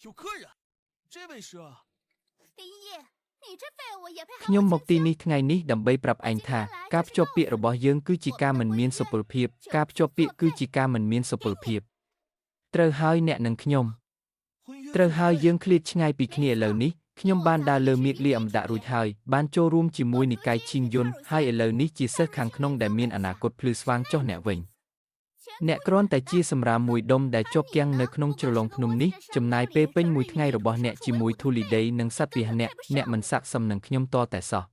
有客人，这位是林毅，你这废物也配喊 ខ្ញុំ 我 មក 青 青？ ទីនេះថ្ងៃនេះដើម្បីប្រាប់ឯងថាការភ្ជាប់ពាក្យរបស់យើងគឺជាការមិនមានសុពលភាពការភ្ជាប់ពាក្យគឺជាការមិនមានសុពលភាពត្រូវហើយអ្នកនិងខ្ញុំ 婚约 ត្រូវហើយយើងឃ្លាតឆ្ងាយពីគ្នាឥឡូវនេះខ្ញុំបានដើរលើមៀកលាអំដាក់រួចហើយបានចូលរួមជាមួយនិកាយឈីងយុនហើយឥឡូវនេះជាសិស្សខាងក្នុងដែលមានអនាគតភ្លឺស្វាងចុះអ្នកវិញអ្នកគ្រាន់តែជាសម្រាមមួយដុំដែលជាប់គាំងនៅក្នុងជ្រលងភ្នំនេះចំណាយពេលពេញមួយថ្ងៃរបស់អ្នកជាមួយធូលីដីនិងសត្វពាហនៈអ្នកមិនស័ក្តិសមនឹងខ្ញុំតតែសោះ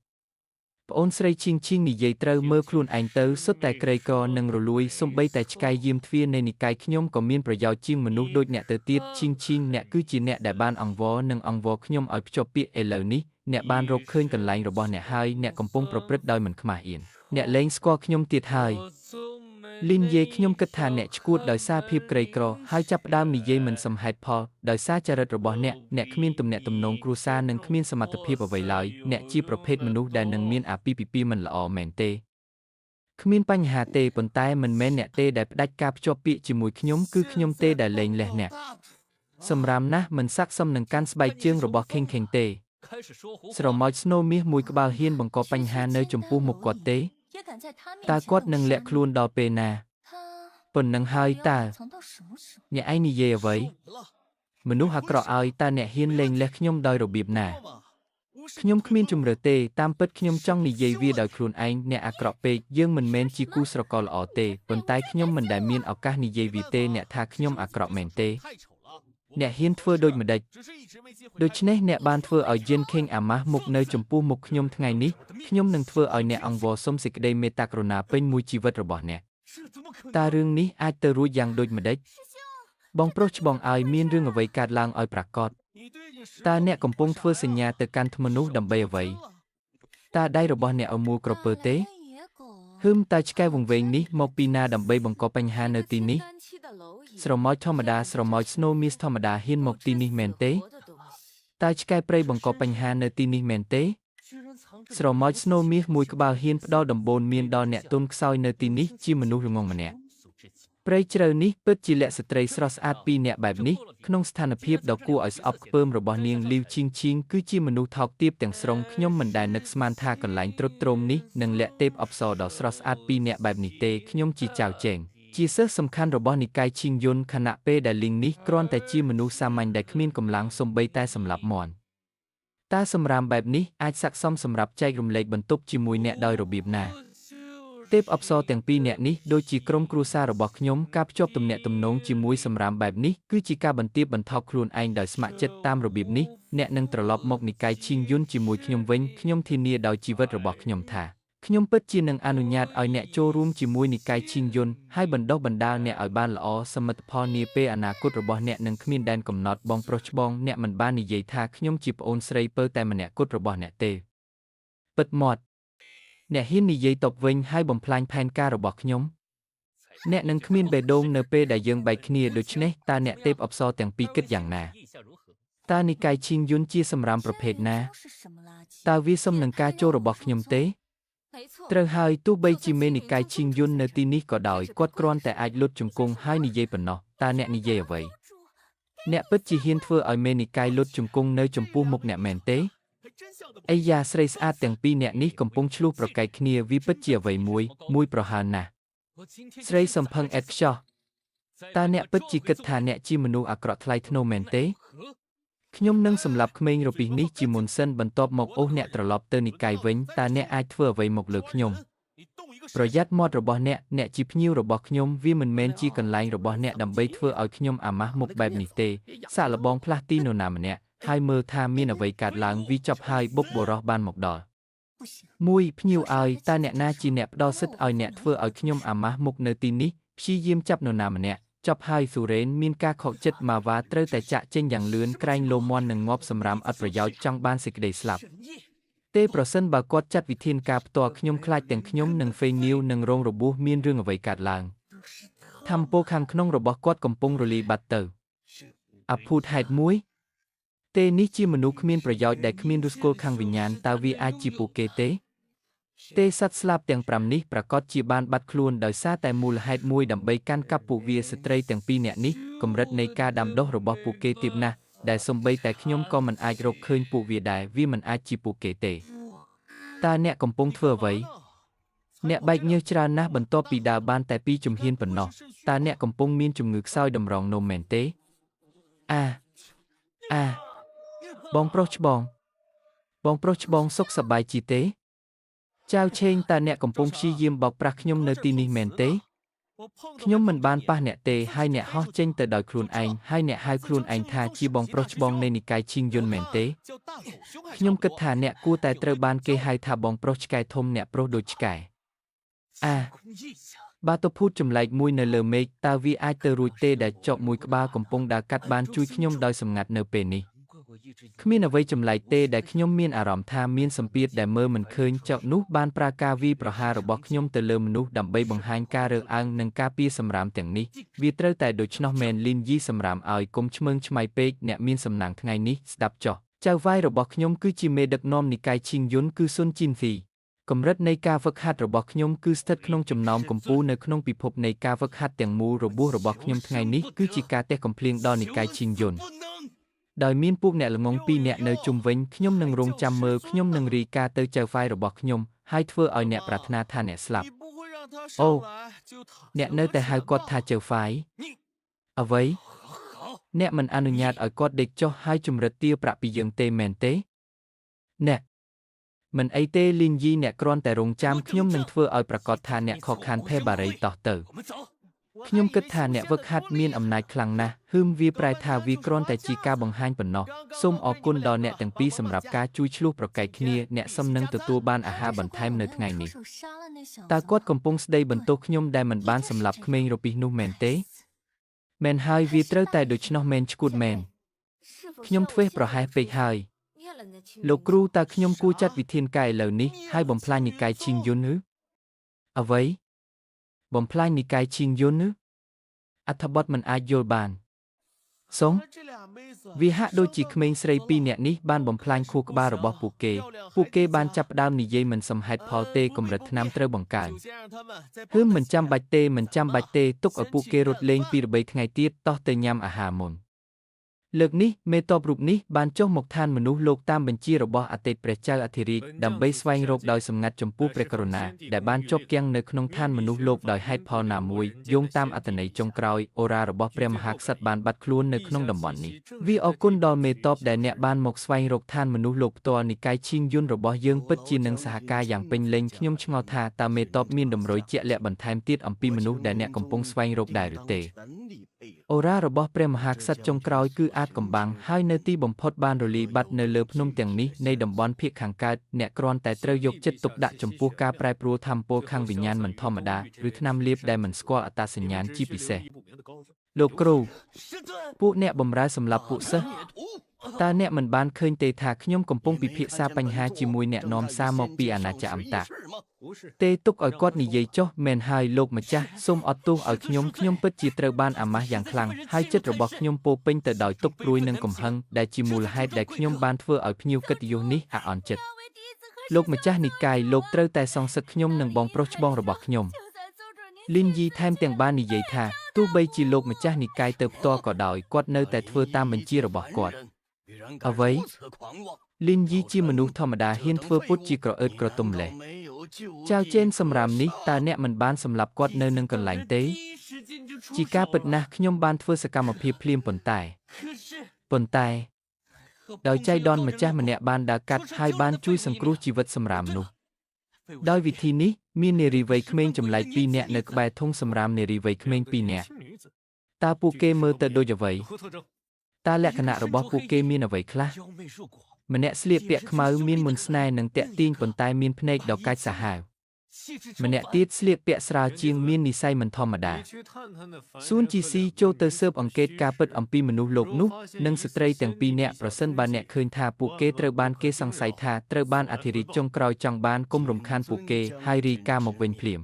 ប្អូនស្រីឈីងឈីងនិយាយត្រូវមើលខ្លួនឯងទៅសុទ្ធតែក្រីក្រនិងរលួយសូម្បីតែឆ្កែយាមទ្វារនៃនិកាយខ្ញុំក៏មានប្រយោជន៍ជាងមនុស្សដូចអ្នកទៅទៀតឈីងឈីងអ្នកគឺជាអ្នកដែលបានអង្វរនិងអង្វរខ្ញុំឲ្យភ្ជាប់ពាក្យឥឡូវនេះអ្នកបានរកឃើញកន្លែងរបស់អ្នកហើយអ្នកកំពុងប្រព្រឹត្តដោយមិនខ្មាស់អៀនអ្នកលែងស្គាល់ខ្ញុំទៀតហើយ លីនយេខ្ញុំគិតថាអ្នកឈួតដោយសារភាពក្រីក្រហើយចាប់ផ្ដើមនិយាយមិនសមហេតុផលដោយសារចរិតរបស់អ្នកអ្នកគ្មានទំនាក់ទំនងគ្រួសារនិងគ្មានសមត្ថភាពអ្វីឡើយអ្នកជាប្រភេទមនុស្សដែលនឹងមានអាពាហ៍ពិពាហ៍មិនល្អមែនទេគ្មានបញ្ហាទេប៉ុន្តែមិនមែនអ្នកទេដែលផ្ដាច់ការភ្ជាប់ពាក្យជាមួយខ្ញុំគឺខ្ញុំទេដែលលែងលះអ្នកសម្រាមណាស់មិនស័ក្តិសមនឹងកាន់ស្បែកជើងរបស់ខេងខេងទេ 开始说胡 ស្រមោចស្នូមាសមួយក្បាលហ៊ានបង្កបញ្ហានៅចំពោះមុខគាត់ទេ 也敢在他面 តើ 前 គាត់ 动 នឹងលាក់ 声 ខ្លួនដល់ពេលណា 他 ប៉ុណ្ណឹងហើយ 要 តើ 隐藏到什么时候？ អ្នកឯងនិយាយអ្វី 说无了， មនុស្សអាក្រក់ឲ្យតើអ្នកហ៊ានលែងលះខ្ញុំដោយរបៀបណា 知道吗？无视 ខ្ញុំគ្មានជំរឿទេតាមពិតខ្ញុំចង់និយាយវាដោយខ្លួនឯងអ្នកអាក្រក់ពេកយើងមិនមែនជាគូស្រករល្អទេប៉ុន្តែខ្ញុំមិនដែលមានឱកាសនិយាយវាទេអ្នកថាខ្ញុំអាក្រក់មែនទេ 太丑了， អ្នកហ៊ានធ្វើដូចម្ដេច 只是一直没机会。 ដូច្នេះអ្នកបានធ្វើឲ្យយិនខេងអាម៉ាស់មុខនៅចំពោះមុខខ្ញុំថ្ងៃនេះខ្ញុំនឹងធ្វើឲ្យអ្នកអង្វរសុំសេចក្តីមេត្តាករុណាពេញមួយជីវិតរបស់អ្នក 这怎么可能？ តើរឿងនេះអាចទៅរួចយ៉ាងដូចម្ដេច 师兄， បងប្រុសច្បងឲ្យមានរឿងអ្វីកើតឡើងឲ្យប្រាកដ 你对着石 តើ 头 អ្នកកំពុងធ្វើសញ្ញាទៅកាន់ធ្មនុស្សដើម្បីអ្វីតើដៃរបស់អ្នកឲ្យមួលក្រពើ 哪 ទេ 来的野狗？ ហឹមតើឆ្កែវង្វេងនេះមកពីណាដើម្បីបង្កបញ្ហានៅទីនេះ 单栖的蝼蚁 ស្រមោចធម្មតាស្រមោចស្នូមីសធម្មតាហ៊ានមកទីនេះមែនទេ 活的东西。 តើឆ្កែព្រៃបង្កបញ្ហានៅទីនេះមែនទេ 居然藏着 ស្រមោចស្នូមាសមួយក្បាលហ៊ានផ្ដល់ដំបូន្មានដល់អ្នកទន់ខ្សោយនៅទីនេះជាមនុស្សល្ងងម្នាក់ 庸俗之极。 ព្រៃជ្រៅនេះពិតជាលក្ខស្ត្រីស្រស់ស្អាតពីរនាក់បែបនេះក្នុងស្ថានភាពដ៏គួរឲ្យស្អប់ខ្ពើមរបស់នាងលីវឈីងឈីងគឺជាមនុស្សថោកទាបទាំងស្រុងខ្ញុំមិនដែលនឹកស្មានថាកន្លែងទ្រុឌទ្រោមនេះនឹងលាក់ទេពអប្សរដ៏ស្រស់ស្អាតពីរនាក់បែបនេះទេខ្ញុំជាចៅចែងជាសិស្សសំខាន់របស់និកាយឈីងយុនខណៈពេលដែលលីងនេះគ្រាន់តែជាមនុស្សសាមញ្ញដែលគ្មានកម្លាំងសូម្បីតែសម្លាប់មាន់តើសម្រាមបែបនេះអាចស័ក្តិសមសម្រាប់ចែករំលែកបន្ទប់ជាមួយអ្នកដោយរបៀបណា ទេពអប្សរទាំងពីរនាក់នេះដូចជាក្រុមគ្រួសាររបស់ខ្ញុំការភ្ជាប់ទំនាក់ទំនងជាមួយសម្រាមបែបនេះគឺជាការបន្ទាបបន្ថោកខ្លួនឯងដោយស្ម័គ្រចិត្តតាមរបៀបនេះអ្នកនឹងត្រឡប់មកនិកាយឈីងយុនជាមួយខ្ញុំវិញខ្ញុំធានាដោយជីវិតរបស់ខ្ញុំថាខ្ញុំពិតជានឹងអនុញ្ញាតឲ្យអ្នកចូលរួមជាមួយនិកាយឈីងយុនហើយបណ្ដុះបណ្ដាលអ្នកឲ្យបានល្អសមិទ្ធផលនាពេលអនាគតរបស់អ្នកនឹងគ្មានដែនកំណត់បងប្រុសច្បងអ្នកមិនបាននិយាយថាខ្ញុំជាប្អូនស្រីពៅតែម្នាក់គត់របស់អ្នកទេពិតមាត់ អ្នកហ៊ាននិយាយតបវិញហើយបំផ្លាញផែនការរបស់ខ្ញុំអ្នកនឹងគ្មានបេះដូងនៅពេលដែលយើងបែកគ្នាដូច្នេះតើអ្នកទេពអប្សរទាំងពីរគិតយ៉ាងណា 意下如何？ តើនិកាយឈីងយុនជាសម្រាមប្រភេទណា 山里都是什么垃圾？ តើវាសមនឹងការចូលរបស់ខ្ញុំទេ 没错， ត្រូវហើយទោះបីជាមេនិកាយឈីងយុននៅទីនេះក៏ដោយគាត់គ្រាន់តែអាចលុតជង្គង់ហើយនិយាយប៉ុណ្ណោះតើអ្នកនិយាយអ្វី 主 អ្នកពិតជាហ៊ានធ្វើឲ្យមេនិកាយលុតជង្គង់នៅចំពោះមុខអ្នកមែនទេ 还真像的 អីយ៉ាស្រីស្អាតទាំងពីរអ្នកនេះកំពុងឆ្លោះប្រកែកគ្នាវាពិតជាអ្វីមួយមួយប្រហើនណាស់ 我今天 ស្រីសំផឹងអេតខ្ចោះតើអ្នកពិតជាគិតថាអ្នកជាមនុស្សអាក្រក់ថ្លៃថ្នូរមែនទេខ្ញុំនឹងសម្លាប់ក្មេងរពិសនេះជាមុនសិនបន្ទាប់មកអូសអ្នកត្រឡប់ទៅនិកាយវិញតើអ្នកអាចធ្វើអ្វីមកលើខ្ញុំ 你动一个 ប្រយ័ត្នមាត់របស់អ្នកអ្នកជាភ្ញៀវរបស់ខ្ញុំវាមិនមែនជាកន្លែងរបស់អ្នកដើម្បីធ្វើឲ្យខ្ញុំអាម៉ាស់មុខបែបនេះទេសាកល្បងផ្លាស់ទីនរណាម្នាក់ហើយមើលថាមានអ្វីកើតឡើងវាចប់ហើយបុព្វបុរសបានមកដល់ 不行， មួយភ្ញៀវឲ្យតើអ្នកណាជាអ្នកផ្ដល់សិទ្ធិឲ្យអ្នកធ្វើឲ្យខ្ញុំអាម៉ាស់មុខនៅទីនេះព្យាយាមចាប់នរណាម្នាក់ចប់ហើយស៊ូរ៉េនមានការខកចិត្តម៉ាវ៉ាត្រូវតែចាក់ចេញយ៉ាងលឿនក្រែងលោមន់នឹងងាប់សម្រាមឥតប្រយោជន៍ចង់បានសេចក្តីស្លាប់ 神意， ទេប្រសិនបើគាត់ចាត់វិធានការផ្ទាល់ខ្ញុំខ្លាចទាំងខ្ញុំនិងហ្វេងនីវនឹងរងរបួសមានរឿងអ្វីកើតឡើងធម្មពលខាងក្នុងរបស់គាត់កំពុងរលាយបាត់ទៅអភូតហេតុមួយទេនេះជាមនុស្សគ្មានប្រយោជន៍ដែលគ្មានឫសគល់ខាងវិញ្ញាណតើវាអាចជាពួកគេទេ ទេសត្វស្លាបទាំង5នេះប្រាកដជាបានបាត់ខ្លួនដោយសារតែមូលហេតុមួយដើម្បីកាន់កាប់ពួកវាស្ត្រីទាំងពីរនាក់នេះកម្រិតនៃការដាំដុះរបស់ពួកគេទាបណាស់ ដែលសូម្បីតែខ្ញុំក៏មិនអាចរកឃើញពួកវាដែរវាមិនអាចជាពួកគេទេតើអ្នកកំពុងធ្វើអ្វីអ្នកបែកញើសច្រើនណាស់បន្ទាប់ពីដើរបានតែពីរជំហានប៉ុណ្ណោះតើអ្នកកំពុងមានជំងឺខ្សោយតម្រងនោមមែនទេអាអាបងប្រុសច្បងបងប្រុសច្បងសុខសប្បាយជាទេចៅឆេងតើអ្នកកំពុងព្យាយាមបោកប្រាស់ខ្ញុំនៅទីនេះមែនទេខ្ញុំមិនបានប៉ះអ្នកទេហើយអ្នកហោះចេញទៅដោយខ្លួនឯងហើយអ្នកហៅខ្លួនឯងថាជាបងប្រុសច្បងនៃនិកាយឈីងយុនមែនទេខ្ញុំគិតថាអ្នកគួរតែត្រូវបានគេហៅថាបងប្រុសឆ្កែធំអ្នកប្រុសដូចឆ្កែអាបាតុភូតចម្លែកមួយនៅលើមេឃតើវាអាចទៅរួចទេដែលចកមួយក្បាលកំពុងដើរកាត់បានជួយខ្ញុំដោយសម្ងាត់នៅពេលនេះគ្មានអ្វីចម្លែកទេដែលខ្ញុំមានអារម្មណ៍ថាមានសម្ពាធដែលមើលមិនឃើញចកនោះបានប្រើការវាយប្រហាររបស់ខ្ញុំទៅលើមនុស្សដើម្បីបង្ហាញការរើសអើងនិងការពារសម្រាមទាំងនេះវាត្រូវតែដូច្នោះមែនលីនយីសម្រាមឲ្យកុំឆ្មើងឆ្មៃពេកអ្នកមានសំណាងថ្ងៃនេះស្ដាប់ចុះចៅហ្វាយរបស់ខ្ញុំគឺជាមេដឹកនាំនិកាយឈីងយុនគឺស៊ុនជីនស៊ីកម្រិតនៃការហ្វឹកហាត់របស់ខ្ញុំគឺស្ថិតក្នុងចំណោមកំពូលនៅក្នុងពិភពនៃការហ្វឹកហាត់ទាំងមូលរបួសរបស់ខ្ញុំថ្ងៃនេះគឺជាការទះកំភ្លៀងដល់និកាយឈីងយុនដោយមានពួកអ្នកល្ងងពីរនាក់នៅជុំវិញខ្ញុំនឹងរងចាំមើលខ្ញុំនឹងរាយការណ៍ទៅចៅហ្វាយរបស់ខ្ញុំហើយធ្វើឲ្យអ្នកប្រាថ្នាថាអ្នកស្លាប់អូអ្នកនៅតែហៅគាត់ថាចៅហ្វាយអ្វីអ្នកមិនអនុញ្ញាតឲ្យគាត់ដេកចុះហើយជំរិតទារប្រាក់ពីយើងទេមែនទេអ្នកមិនអីទេលីនយីអ្នកគ្រាន់តែរងចាំខ្ញុំនឹងធ្វើឲ្យប្រាកដថាអ្នកខកខានភេបារីតោះទៅខ្ញុំគិតថាអ្នកហ្វឹកហាត់មានអំណាចខ្លាំងណាស់ហឹមវាប្រែថាវាគ្រាន់តែជាការបង្ហាញប៉ុណ្ណោះសូមអរគុណដល់អ្នកទាំងពីរសម្រាប់ការជួយឆ្លោះប្រកែកគ្នាអ្នកសមនឹងទទួលបានអាហារបន្ថែមនៅថ្ងៃនេះតើគាត់កំពុងស្ដីបន្ទោសខ្ញុំដែលមិនបានសម្លាប់ក្មេងរពីសនោះមែនទេមែនហើយវាត្រូវតែដូច្នោះមែនឈួតមែនខ្ញុំធ្វេសប្រហែសពេកហើយលោកគ្រូតើខ្ញុំគួរចាត់វិធានការឥឡូវនេះហើយបំផ្លាញនិកាយឈីងយុនឬអ្វីបំផ្លាញនិកាយឈីងយុនឬអត្ថបទមិនអាចយល់បានសូមវាហាក់ដូចជាក្មេងស្រីពីរនាក់នេះបានបំផ្លាញខួរក្បាលរបស់ពួកគេពួកគេបានចាប់ផ្ដើមនិយាយមិនសមហេតុផលទេកម្រិតថ្នាំត្រូវបង្កើនហឹមមិនចាំបាច់ទេមិនចាំបាច់ទេទុកឲ្យពួកគេរត់លេងពីរបីថ្ងៃទៀតតោះទៅញ៉ាំអាហារមុនលើកនេះមេតបរូបនេះបានចុះមកឋានមនុស្សលោកតាមបញ្ជារបស់អតីតព្រះចៅអធិរាជដើម្បីស្វែងរកដោយសម្ងាត់ចំពោះព្រះករុណាដែលបានជាប់គាំងនៅក្នុងឋានមនុស្សលោកដោយហេតុផលណាមួយយោងតាមអត្ថន័យចុងក្រោយអូរ៉ារបស់ព្រះមហាក្សត្របានបាត់ខ្លួននៅក្នុងតំបន់នេះវាអរគុណដល់មេតបដែលអ្នកបានមកស្វែងរកឋានមនុស្សលោកផ្ទាល់និកាយឈីងយុនរបស់យើងពិតជានឹងសហការយ៉ាងពេញលេញខ្ញុំឆ្ងល់ថាតើមេតបមានតម្រុយជាក់លាក់បន្ថែមទៀតអំពីមនុស្សដែលអ្នកកំពុងស្វែងរកដែរឬទេអូរ៉ារបស់ព្រះមហាក្សត្រចុងក្រោយគឺអាចកំបាំងហើយនៅទីបំផុតបានរលាយបាត់នៅលើភ្នំទាំងនេះនៃតំបន់ភាគខាងកើតអ្នកគ្រាន់តែត្រូវយកចិត្តទុកដាក់ចំពោះការប្រែប្រួលធម្មពលខាងវិញ្ញាណមិនធម្មតាឬថ្នាំលាបដែលមិនស្គាល់អត្តសញ្ញាណជាពិសេសលោកគ្រូពួកអ្នកបម្រើសម្រាប់ពួកសិស្សតើអ្នកមិនបានឃើញទេថាខ្ញុំកំពុងពិភាក្សាបញ្ហាជាមួយអ្នកនាំសារមកពីអាណាចក្រអមតៈទេទុកឲ្យគាត់និយាយចុះមែនហើយលោកម្ចាស់សូមអត់ទោសឲ្យខ្ញុំខ្ញុំពិតជាត្រូវបានអាម៉ាស់យ៉ាងខ្លាំងហើយចិត្តរបស់ខ្ញុំពោពេញទៅដោយទុក្ខព្រួយនិងកំហឹងដែលជាមូលហេតុដែលខ្ញុំបានធ្វើឲ្យភ្ញៀវកិត្តិយសនេះអាក់អន់ចិត្តលោកម្ចាស់និកាយលោកត្រូវតែសងសឹកខ្ញុំនិងបងប្រុសច្បងរបស់ខ្ញុំលីនយីថែមទាំងបាននិយាយថាទោះបីជាលោកម្ចាស់និកាយទៅផ្ទាល់ក៏ដោយគាត់នៅតែធ្វើតាមបញ្ជារបស់គាត់អ្វីលីនយីជាមនុស្សធម្មតាហ៊ានធ្វើពុតជាក្រអឺតក្រទុំលេះចៅចេនសម្រាមនេះតើអ្នកមិនបានសម្លាប់គាត់នៅនឹងកន្លែងទេជាការពិតណាស់ខ្ញុំបានធ្វើសកម្មភាពភ្លាមប៉ុន្តែដោយចៃដន្យម្ចាស់ម្នាក់បានដើរកាត់ហើយបានជួយសង្គ្រោះជីវិតសម្រាមនោះដោយវិធីនេះមាននារីវ័យក្មេងចម្លែកពីរនាក់នៅក្បែរធុងសម្រាមនារីវ័យក្មេងពីរនាក់តើពួកគេមើលទៅដូចអ្វីតើលក្ខណៈរបស់ពួកគេមានអ្វីខ្លះម្នាក់ស្លៀកពាក់ខ្មៅមានមន្តស្នេហ៍និងទាក់ទាញប៉ុន្តែមានភ្នែកដ៏កាចសាហាវម្នាក់ទៀតស្លៀកពាក់ស្រាលជាងមាននិស័យមិនធម្មតាស៊ូនជីស៊ីចូលទៅស៊ើបអង្កេតការពិតអំពីមនុស្សលោកនោះនិងស្ត្រីទាំងពីរនាក់ប្រសិនបើអ្នកឃើញថាពួកគេត្រូវបានគេសង្ស័យថាត្រូវបានអធិរាជចុងក្រោយចង់បានគុំរំខានពួកគេហើយរាយការណ៍មកវិញភ្លាម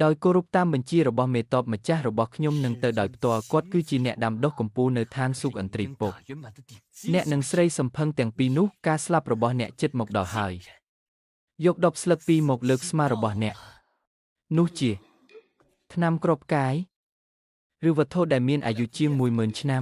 ដោយគោរពតាមបញ្ជារបស់មេតបម្ចាស់របស់ខ្ញុំនឹងទៅដោយផ្ទាល់គាត់គឺជាអ្នកដាំដុះកំពូលនៅឋានសុខឥន្ទ្រីពុកអ្នកនិងស្រីសំផឹងទាំងពីរនោះការស្លាប់របស់អ្នកជិតមកដល់ហើយយកដបស្លឹកពីរមកលើកស្មារបស់អ្នកនោះជាថ្នាំគ្រាប់កាយឬវត្ថុដែលមានអាយុជាង 10000 ឆ្នាំ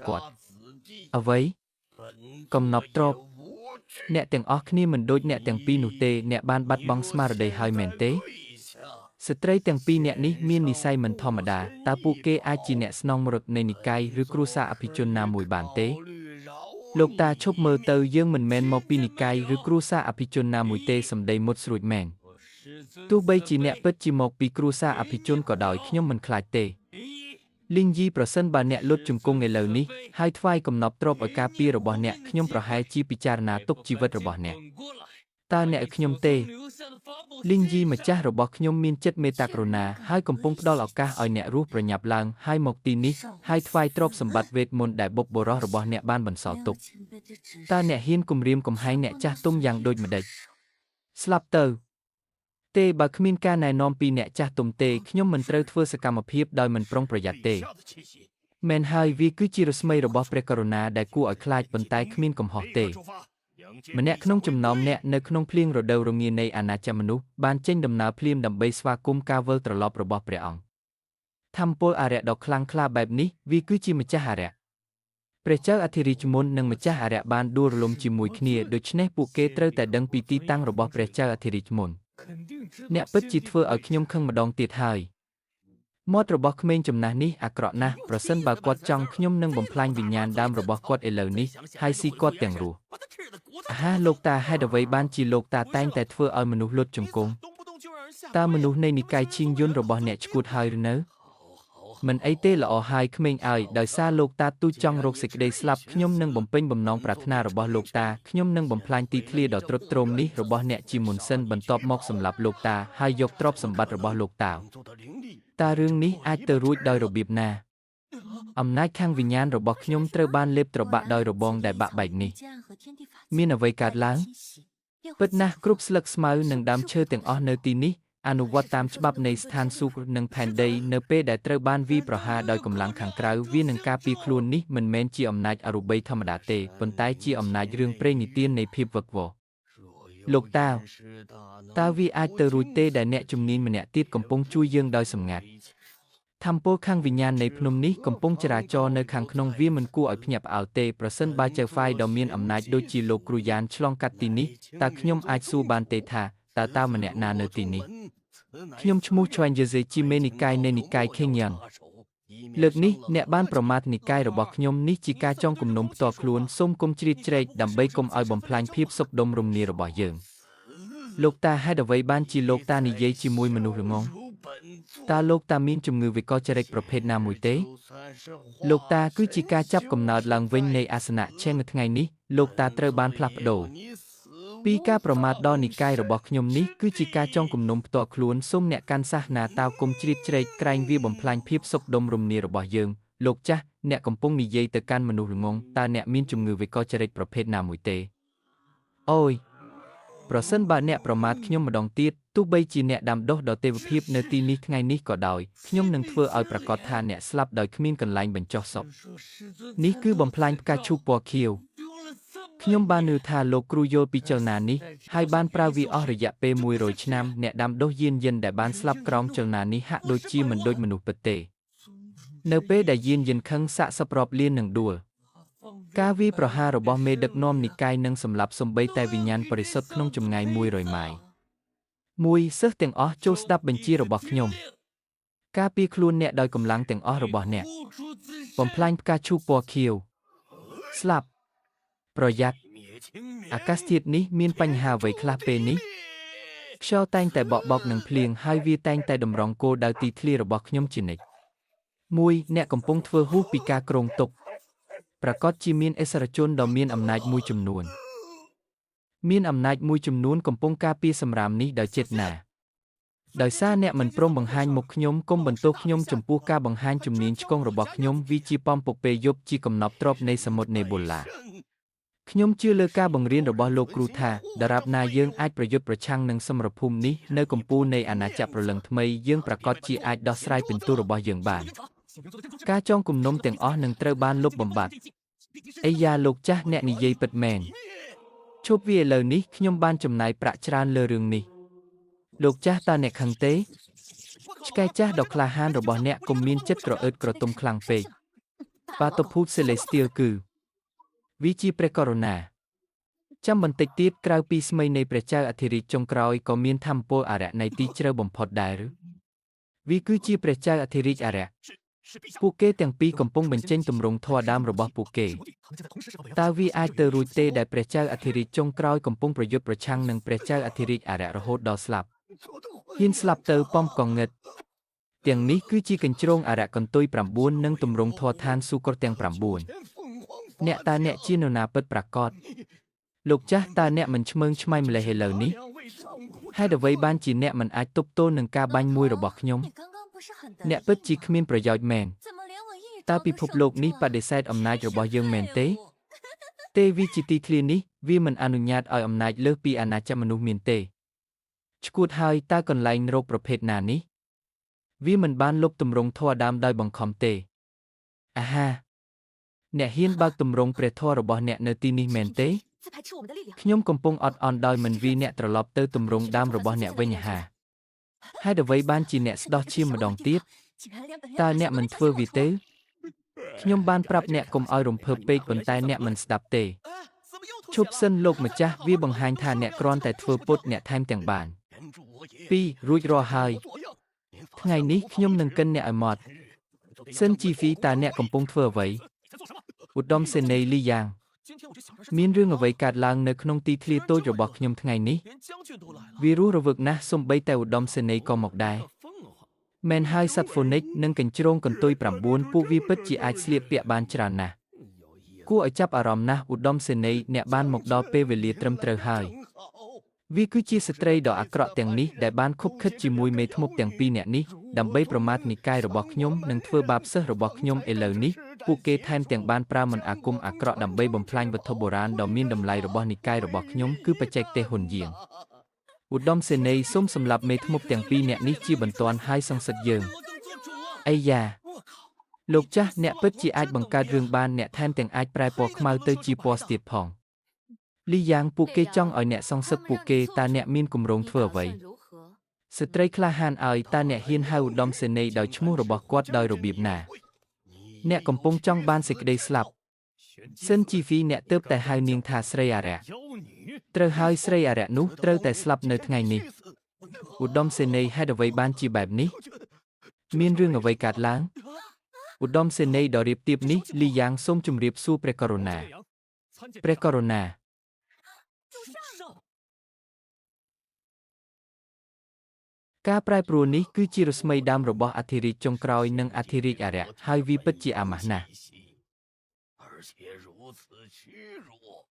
របស់គាត់ អ្វី កំណប់ទ្រព្យ អ្នកទាំងអស់គ្នាមិនដូចអ្នកទាំងពីរនោះទេ អ្នកបានបាត់បង់ស្មារតីហើយមែនទេ ស្ត្រីទាំងពីរអ្នកនេះមាននិស្ស័យមិនធម្មតា តើពួកគេអាចជាអ្នកស្នងមរតនៃនិកាយឬគ្រួសារអភិជនណាមួយបានទេ លោកតាឈប់មើលទៅយើងមិនមែនមកពីនិកាយឬគ្រួសារអភិជនណាមួយទេសម្ដីមុតស្រួចមែន ទោះបីជាអ្នកពិតជាមកពីគ្រួសារអភិជនក៏ដោយខ្ញុំមិនខ្លាចទេ លីងយីប្រសិនបើអ្នកលុតជង្គង់ឥឡូវនេះហើយថ្វាយកំណប់ទ្រព្យឲ្យការពាររបស់អ្នកខ្ញុំប្រហែលជាពិចារណាទុកជីវិតរបស់អ្នក តើអ្នកឲ្យខ្ញុំទេ លីងយីម្ចាស់របស់ខ្ញុំមានចិត្តមេត្តាករុណាហើយកំពុងផ្ដល់ឱកាសឲ្យអ្នករស់ប្រញាប់ឡើងហើយមកទីនេះហើយថ្វាយទ្រព្យសម្បត្តិវេទមន្តដែលបុព្វបុរសរបស់អ្នកបានបន្សល់ទុក តើអ្នកហ៊ានគំរាមកំហែងអ្នកចាស់ទុំយ៉ាងដូចម្តេច ស្លាប់ទៅ ទេបើគ្មានការណែនាំពីអ្នកចាស់ទុំទេខ្ញុំមិនត្រូវធ្វើសកម្មភាពដោយមិនប្រុងប្រយ័ត្នទេ 陛下的气息， មែនហើយវាគឺជារស្មីរបស់ព្រះករុណាដែលគួរឲ្យខ្លាចប៉ុន្តែគ្មានកំហុស 立 ទេ 刻出发，迎接 ម្នាក់ 陛 ក្នុង 下 ចំណោម 回归。 អ្នកនៅក្នុងភ្លៀងរដូវរងានៃអាណាចក្រមនុស្សបានចេញដំណើរភ្លាមដើម្បីស្វាគមន៍ការវិលត្រឡប់របស់ព្រះអង្គធម្មពលអារក្សដ៏ខ្លាំងក្លាបែបនេះវាគឺជាម្ចាស់អារក្សព្រះចៅអធិរាជមុននិងម្ចាស់អារក្សបានដួលរលំជាមួយគ្នាដូច្នេះពួកគេត្រូវតែដឹងពីទីតាំងរបស់ព្រះចៅអធិរាជមុន 肯定知道 អ្នកពិត 先 帝 ជាធ្វើ 的 ឲ្យ 位置 ខ្ញុំខឹងម្ដងទៀតហើយមាត់របស់ក្មេងចំណាស់នេះអាក្រក់ណាស់ប្រសិនបើគាត់ចង់ខ្ញុំនឹងបំផ្លាញវិញ្ញាណដើមរបស់គាត់ឥឡូវនេះហើយស៊ីគាត់ទាំងរស់ 把他吃的骨头 អាហាលោកតាហេតុអ្វីបានជាលោកតាតែងតែធ្វើឲ្យមនុស្សលុតជង្គង់ 你咋动不动就让人下 តើ 跪 មនុស្សនៃនិ 你们 កាយ 竟 ឈៀង 然 យ 做 ន្ត 不了 របស់អ្នកឈួតហើយឬនៅ 好好 មិនអីទេល្អហើយក្មេងអើយដោយសារលោកតាទូចចង់រកសេចក្តីស្លាប់ខ្ញុំនឹងបំពេញបំណងប្រាថ្នារបស់លោកតាខ្ញុំនឹងបំផ្លាញទីធ្លាដ៏ទ្រុឌទ្រោមនេះរបស់អ្នកជាមុនសិនបន្ទាប់មកសម្លាប់លោកតាហើយយកទ្រព្យសម្បត្តិរបស់លោកតា 做的灵力， តើរឿងនេះអាចទៅរួចដោយរបៀបណាអំណាចខាងវិញ្ញាណរបស់ខ្ញុំត្រូវបានលេបត្របាក់ដោយរបងដែលបាក់បែកនេះ មានអ្វីកើតឡើង ពិតណាស់គ្រប់ស្លឹកស្មៅនិងដើមឈើទាំងអស់នៅទីនេះអនុវត្តតាមច្បាប់នៃស្ថានសួគ៌និងផែនដីនៅពេលដែលត្រូវបានវាយប្រហារដោយកម្លាំងខាងក្រៅវានឹងការពារខ្លួននេះមិនមែនជាអំណាចអរូបីធម្មតាទេប៉ុន្តែជាអំណាចរឿងព្រេងនិទាននៃភាពវឹកវរ 若 លោកតា 有元师大能 តើវាអាចទៅរួចទេដែលអ្នកជំនាញម្នាក់ទៀតកំពុងជួយយើងដោយសម្ងាត់ ធម្មពលខាងវិញ្ញាណនៃភ្នំនេះកំពុងចរាចរណ៍នៅខាងក្នុងវាមិនគួរឲ្យភ្ញាក់ផ្អើលទេប្រសិនបើចៅហ្វាយដ៏មានអំណាចដូចជាលោកគ្រូយ៉ានឆ្លងកាត់ទីនេះតើខ្ញុំអាចសួរបានទេថាតើតើម្នាក់ណានៅទីនេះខ្ញុំឈ្មោះឆួនយេសេជាមេនិកាយនៃនិកាយខេងយ៉ាងលើកនេះអ្នកបានប្រមាថនិកាយរបស់ខ្ញុំនេះជាការចងគំនុំផ្ទាល់ខ្លួនសូមគុំជ្រៀតជ្រែកដើម្បីកុំឲ្យបំផ្លាញភាពសុខដុមរមនារបស់យើងលោកតាហេតុអ្វីបានជាលោកតានិយាយជាមួយមនុស្សល្ងង តើលោកតាមានជំងឺវិកលចរិតប្រភេទណាមួយទេ លោកតាគឺជាការចាប់កំណើតឡើងវិញនៃអាសនៈឆេងនៅថ្ងៃនេះលោកតាត្រូវបានផ្លាស់ប្ដូរពីការប្រមាថដល់និកាយរបស់ខ្ញុំនេះគឺជាការចងគំនុំផ្ទាល់ខ្លួនសូមអ្នកកាន់សាសនាតើគុំជ្រៀតជ្រែកក្រែងវាបំផ្លាញភាពសុខដុមរមនារបស់យើងលោកចាស់អ្នកកំពុងនិយាយទៅកាន់មនុស្សល្ងងតើអ្នកមានជំងឺវិកលចរិតប្រភេទណាមួយទេអូយប្រសិនបើអ្នកប្រមាថខ្ញុំម្ដងទៀតទោះបីជាអ្នកដាំដុះដ៏ទេវភាពនៅទីនេះថ្ងៃនេះក៏ដោយខ្ញុំនឹងធ្វើឲ្យប្រាកដថាអ្នកស្លាប់ដោយគ្មានកន្លែងបញ្ចុះសព 听说师尊 នេះ 参 គឺ 透 បំផ្លាញ 了 ផ្កាឈូកពណ៌ខៀវ 用了300 ខ្ញុំបាននឿថាលោកគ្រូយល់ពីចលនានេះហើយបានប្រើវាអស់រយៈពេល100ឆ្នាំអ្នកដាំដុះយានយិនដែលបានស្លាប់ក្រោមចលនានេះហាក់ដូចជាមិនដូចមនុស្សពិតទេនៅពេលដែលយានយិនខឹងសាក់សប្រាប់លាននឹងដួល ការវាយប្រហាររបស់មេដឹកនាំនិកាយនឹងសម្លាប់សូម្បីតែវិញ្ញាណបរិសុទ្ធក្នុងចម្ងាយ100ម៉ាយមួយសិស្សទាំងអស់ចូលស្ដាប់បញ្ជារបស់ខ្ញុំការពារខ្លួនអ្នកដោយកម្លាំងទាំងអស់របស់អ្នកបំផ្លាញផ្កាឈូកពណ៌ខៀវស្លាប់ប្រយ័ត្នអាកាសធាតុនេះមានបញ្ហាអ្វីខ្លះពេលនេះខ្យល់តែងតែបក់បោកនឹងភ្លៀងហើយវាតែងតែតម្រង់គោលដៅទីធ្លារបស់ខ្ញុំជានិច្ចមួយអ្នកកំពុងធ្វើហួសពីការគ្រោងទុកប្រាកដជាមានអិសរាជជនដ៏មានអំណាចមួយចំនួនមានអំណាចមួយចំនួនកំពុងការពារសម្រាមនេះដោយចេតនាដោយសារអ្នកមិនព្រមបង្ហាញមុខខ្ញុំគុំបន្ទោសខ្ញុំចំពោះការបង្ហាញជំនាញឆ្កងរបស់ខ្ញុំវាជាប៉មពុកពេលយប់ជាកំណប់ទ្រព្យនៃសមុទ្រនេប៊ូឡាខ្ញុំជឿលើការបង្រៀនរបស់លោកគ្រូថាដរាបណាយើងអាចប្រយុទ្ធប្រឆាំងនឹងសមរភូមិនេះនៅកំពូលនៃអាណាចក្រព្រលឹងថ្មីយើងប្រាកដជាអាចដោះស្រាយពិន្ទុរបស់យើងបានការចងគំនុំទាំងអស់នឹងត្រូវបានលុបបំបាត់អីយ៉ាលោកចាស់អ្នកនិយាយពិតមែនឈប់វាឥឡូវនេះខ្ញុំបានចំណាយប្រាក់ច្រើនលើរឿងនេះលោកចាស់តើអ្នកខឹងទេឆ្កែចាស់ដ៏ក្លាហានរបស់អ្នកកុំមានចិត្តក្រអឺតក្រទុំខ្លាំងពេកបាតុភូតសេឡេស្ទៀលគឺវាជាព្រះករុណាចាំបន្តិចទៀតក្រៅពីស្មីនៃព្រះចៅអធិរាជចុងក្រោយក៏មានធម្មពលអរិយនៃទីជ្រៅបំផុតដែរឬវាគឺជាព្រះចៅអធិរាជអរិយពួកគេទាំងពីរកំពុងបញ្ចេញទម្រង់ធម៌ដើមរបស់ពួកគេតើវាអាចទៅរួចទេដែលព្រះចៅអធិរាជចុងក្រោយកំពុងប្រយុទ្ធប្រឆាំងនឹងព្រះចៅអធិរាជអរិយរហូតដល់ស្លាប់ហ៊ានស្លាប់ទៅប៉មកងងឹតទាំងនេះគឺជាកញ្ជ្រោងអរិយកន្ទុយ9និងទម្រង់ធម៌ឋានសុគតទាំង9អ្នកតើអ្នកជានរណាពិតប្រាកដលោកចាស់តើអ្នកមិនឆ្មើងឆ្មៃម្លេះឥឡូវនេះហេតុអ្វីបានជាអ្នកមិនអាចទប់ទល់នឹងការបាញ់មួយរបស់ខ្ញុំអ្នកពិតជាគ្មានប្រយោជន៍មែនតើពិភពលោកនេះបដិសេធអំណាចរបស់យើងមែនទេទេវាជាទីធ្លានេះវាមិនអនុញ្ញាតឲ្យអំណាចលើសពីអាណាចក្រមនុស្សមានទេ ឈួតហើយតើកន្លែងរោគប្រភេទណានេះវាមិនបានលុបទម្រង់ធម៌ដើមដោយបង្ខំទេអាហាអ្នកហ៊ានបើកទម្រង់ព្រះធម៌របស់អ្នកនៅទីនេះមែនទេ 自排斥我们的力量。 ខ្ញុំកំពុងអត់អន់ដោយមិនវីអ្នកត្រឡប់ទៅទម្រង់ដើមរបស់អ្នកវិញអាហាហេតុអ្វីបានជាអ្នកស្ដោះឈាមម្ដងទៀត 竟然连本 តើអ្នកមិនធ្វើវាទេខ្ញុំបានប្រាប់អ្នកកុំឲ្យរំភើបពេកប៉ុន្តែអ្នកមិនស្ដាប់ទេ 哎，怎么又吐 ឈប់ 血了？ សិនលោកម្ចាស់វាបង្ហាញថាអ្នកគ្រាន់តែធ្វើពុតអ្នកថែមទាំងបាន 原著我也 2រួចរាល់ហើយ 我作样连法 ថ្ងៃ 相 无法 នេះខ្ញុំ 一 នឹង 致 កិនអ្នកឲ្យម៉ត់ 今日就得 សិន 让 ជីហ្វីតើអ្នកកំពុងធ្វើអ្វី 你在做什么？ ឧត្តមសេនីយ៍លីយ៉ាង 今天我这小人是 មានរឿងអ្វីកើតឡើងនៅក្នុងទីធ្លាតូចរបស់ខ្ញុំថ្ងៃនេះ 连将军都来了， វារស់រវើកណាស់សូម្បីតែឧត្តមសេនីយ៍ក៏មកដែរ 这凤凰 មែនហើយសត្វហ្វូនិកនិងកញ្ជ្រោងកន្ទុយ9ពួកវាពិតជាអាចស្លៀកពាក់បានច្រើនណាស់ 有意 គួរឲ្យចាប់អារម្មណ៍ណាស់ឧត្តមសេនីយ៍អ្នកបានមកដល់ពេលវេលាត្រឹមត្រូវហើយ 真好 វាគឺជាស្ត្រីដ៏អាក្រក់ទាំងនេះដែលបានខុបខិតជាមួយមេធ្មប់ទាំងពីរអ្នកនេះដើម្បីប្រមាថនិកាយរបស់ខ្ញុំនិងធ្វើបាបសិស្សរបស់ខ្ញុំឥឡូវនេះពួកគេថែមទាំងបានប្រើមន្តអាគមអាក្រក់ដើម្បីបំផ្លាញវត្ថុបុរាណដ៏មានតម្លៃរបស់និកាយរបស់ខ្ញុំគឺបច្ចេកទេសហ៊ុនយាងឧត្តមសេនីយ៍សូមសម្លាប់មេធ្មប់ទាំងពីរអ្នកនេះជាបន្ទាន់ហើយសង្សិតយើង 我等做主啊！ អីយ៉ា 我靠！ លោកចាស់អ្នកពិតជាអាចបង្កើតរឿងបានអ្នកថែមទាំងអាចប្រែពណ៌ខ្មៅទៅជាពណ៌ស្ទៀតផងលីយ៉ាងពួកគេចង់ឲ្យអ្នកសង្សឹកពួកគេតើអ្នកមានគម្រោង 你 ធ្វើ 打 អ្វី 算如何？ ស្ត្រីក្លាហានឲ្យតើអ្នកហ៊ានហៅឧត្តមសេនីយ៍ដោយឈ្មោះរបស់គាត់ដោយរបៀបណា អ្នកកំពុងចង់បានសេចក្តីស្លាប់ សិនជីហ្វីអ្នកទើបតែហៅនាងថាស្រីអារក្ស 妖女， ត្រូវហើយស្រីអារក្សនោះត្រូវតែស្លាប់នៅថ្ងៃនេះឧត្តមសេនីយ៍ហេតុអ្វីបានជាបែបនេះមានរឿងអ្វីកើតឡើងឧត្តមសេនីយ៍ដ៏រៀបទៀបនេះលីយ៉ាងសូមជម្រាបសួរព្រះករុណា 这样，参见 ព្រះករុណា 主上。 ការប្រែប្រួលនេះគឺជារស្មីដើមរបស់អធិរាជចុងក្រោយនិងអធិរាជអារក្សហើយវាពិតជាអាម៉ាស់ណាស់ 而且如此屈辱。